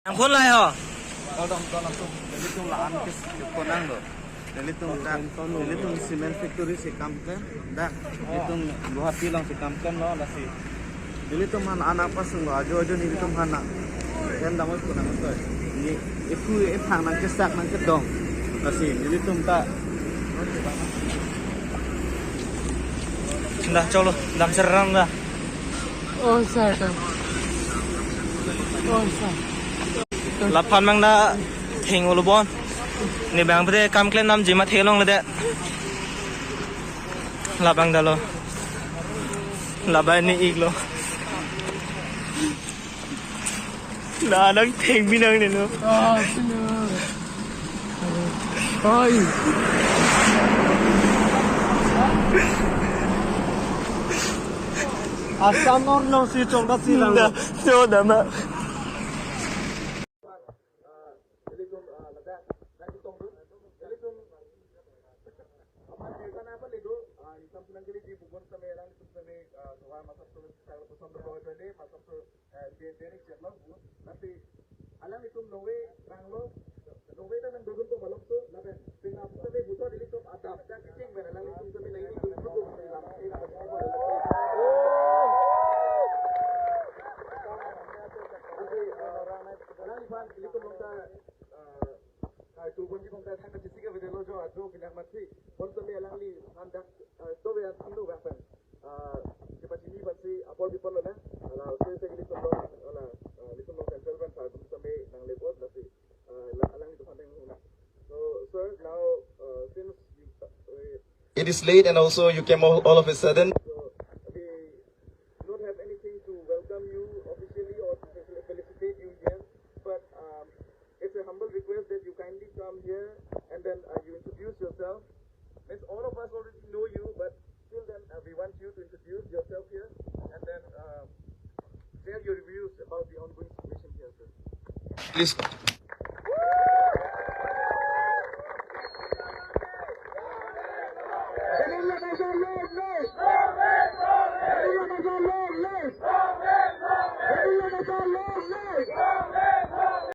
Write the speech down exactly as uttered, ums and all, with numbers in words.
Angkon lai ho. Kodong kodong tum, nelitum la-an ke konang lo. Nelitum dak, nelitum cement factory si kam klem, dak nelitum Guwahati along si kam klem lo, lasi nelitum aphan anak pasung lo, ajo ajo nelitum aphan na. Ken dam oi konang to. Ni ipu iphang nangkesak nangkedong. Lasi nelitum ta. Dah, cholo, dam serang dah. Oh, sir. Oh, sir. Laphan mang da theng olo bon. Ne bang pede kam klem namji ma thelong le de. Labang dalo. Labai ni iglo. La nang theng binong ne no. Ah, sino. Oi. Assam or no si chong da si lang. Da, so da ma. Alanglitum Norway ranglo, Norway ta nangdodun ko malom so, lapen penap tadi buta dili tum adap dan kicing pen alanglitum tadi nangdodun ko. Ante, eh, alangliphan ilitum longta, eh, kai tu bonji kongkai thang kacisi ke video lo jo ajo pinang mati. Bon tadi alangliphan dak, eh, to be atin lo bang pen. Ah, kepachini pensi apor bipor lo na. Ala, so, isi ilitum along, ala, ah, ilitum along central pen sar atum same nangle apot, lasi, ah, la-, alanglitum aphan deng huna. So, sir, now, uh, since you, uh, It is late and also you came all, all of a sudden. So, we don't have anything to welcome you officially or to fel-, felicitate you here, but, um, it's a humble request that you kindly come here and then, uh, you introduce yourself. Means all of us already know you, but till then, uh, we want you to introduce yourself here and then, um, share your views about the ongoing situation here, sir. Please.